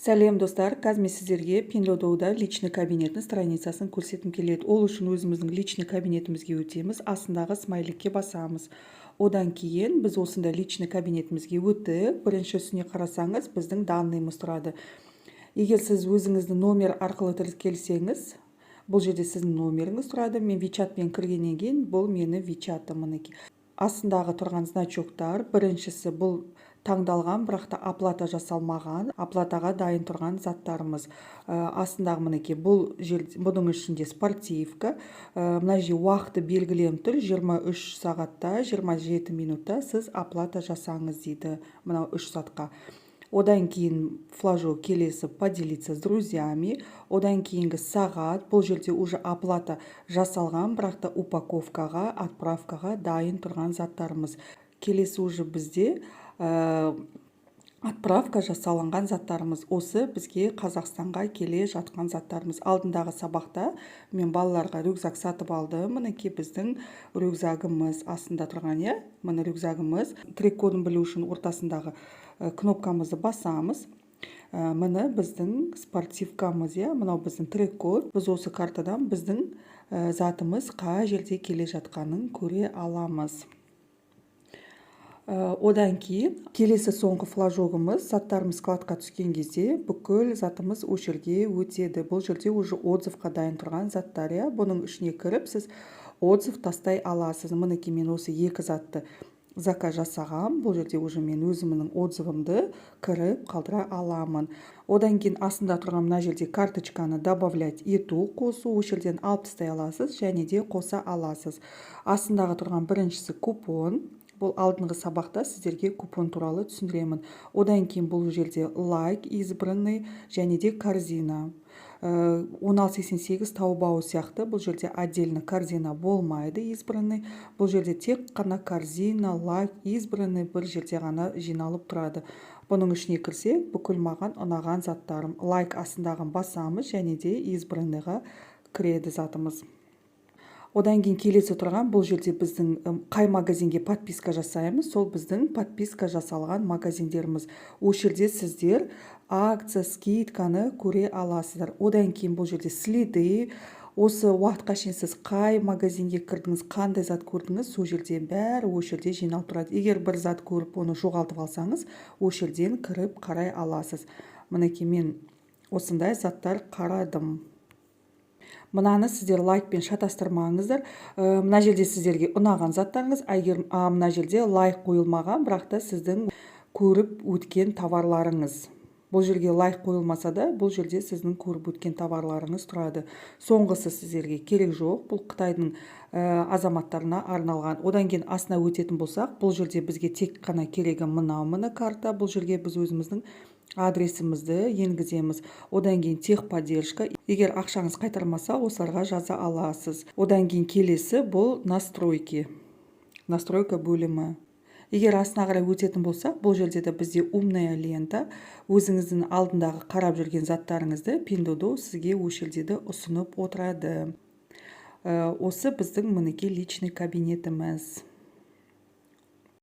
Сәлем, достар! Қазір мен сіздерге Пиндуодуода личный кабинеттің страницасын көрсеткім келеді. Ол үшін өзіміздің личный кабинетімізге өтеміз, астындағы смайликке басамыз. Одан кейін біз осында личный кабинетімізге өттік. Бірінші үстіне қарасаңыз, біздің данныйымыз тұрады. Егер сіз өзіңіздің номер арқылы тіркелсеңіз, бұл жерде сіздің номеріңіз тұрады. Мен WeChat-пен кіргеннен кейін бұл мені WeChat-ым. Мінекей, астындағы тұрған значоктар: біріншісі бұл таңдалған, бірақ та оплата жасалмаған, оплатаға дайын тұрған заттарымыз. Астындағы, мінекей, бұл жер, бұның ішінде спортивка. Мына жерде уақыты белгіленіп тұр: 23 сағатта 27 минутта сіз оплата жасаңыз дейді мынау үш затқа. Одан кейін флажок, келесі «Поделиться с друзьями». Одан кейінгі сағат, бұл жерде уже оплата жасалған, бірақ та упаковкаға, отправкаға дайын тұрған заттарымыз. Келесі уже бізде отправка жасалынған заттарымыз, осы бізге Қазақстанға келе жатқан заттарымыз. Алдындағы сабақта мен балаларға рюкзак сатып алдым. Мінекей, біздің рюкзагымыз астында тұрған, иә, міне, рюкзагымыз. Трек кодын білу үшін ортасындағы кнопкамызды басамыз. Міне, біздің спортивкамыз, иә, мынау біздің трек код. Біз осы картадан біздің затымыз қай жерде келе жатқанын көре аламыз. Одан кейін келесі, соңғы флажогымыз: заттарымыз складқа түскен кезде бүкіл затымыз осы жерге өтеді. Бұл жерде уже отзывқа дайын тұрған заттар, иә. Бұның ішіне кіріп, сіз отзыв тастай аласыз. Мінекей, мен осы екі затты заказ жасағам. Бұл жерде уже мен өзімнің отзывымды кіріп қалдыра аламын. Одан кейін астында тұрған мына жерде карточканы добавлять ету, қосу, осы жерден алып тастай аласыз және де қоса аласыз. Астындағы тұрған біріншісі купон. Бұл алдыңғы сабақта сіздерге купон туралы түсіндіремін. Одан кейін бұл жерде лайк, избранный және де корзина. 1688 Таобао сияқты бұл жерде отдельно корзина болмайды, избранный. Бұл жерде тек қана корзина, лайк, избранный бір жерде ғана жиналып тұрады. Бұның ішіне кірсек, бүкіл маған ұнаған заттарым, лайк астындағын басамыз және де избранныйға кіреді затымыз. Одан кейін келесі тұрған бұл жерде біздің қай магазинге подписка жасаймыз, сол біздің подписка жасалған магазиндеріміз. Осы жерде сіздер акция, скидканы көре аласыздар. Одан кейін бұл жерде следы: осы уақытқа шейін сіз қай магазинге кірдіңіз, қандай зат көрдіңіз, сол жерде бәрі осы жерде жиналып тұрады. Егер бір зат көріп, оны жоғалтып алсаңыз, осы жерден кіріп қарай аласыз. Мінекей, мен осындай заттар қарадым. Мынаны сіздер лайкпен шатастырмаңыздар. Мына жерде сіздерге ұнаған заттарыңыз, егер мына жерде лайк қойылмаған, бірақ та сіздің көріп өткен товарларыңыз. Бұл жерге лайк қойылмаса да, бұл жерде сіздің көріп өткен товарларыңыз тұрады. Соңғысы сіздерге керек жоқ, бұл Қытайдың азаматтарына арналған. Одан кейін астына өтетін болсақ, бұл жерде бізге тек қана керегі мынау, міне, карта. Бұл жерге біз өзіміздің адресімізді енгіземіз. Одан кейін техподдержка: егер ақшаңыз қайтармаса, осыларға жаза аласыз. Одан кейін келесі бұл настройки, настройка бөлімі. Егер астына қарай өтетін болсақ, бұл жерде де бізде умная лента. Өзіңіздің алдындағы қарап жүрген заттарыңызды Пиндуодуо сізге осы жерде де ұсынып отырады. Осы біздің, мінекей, личный кабинетіміз.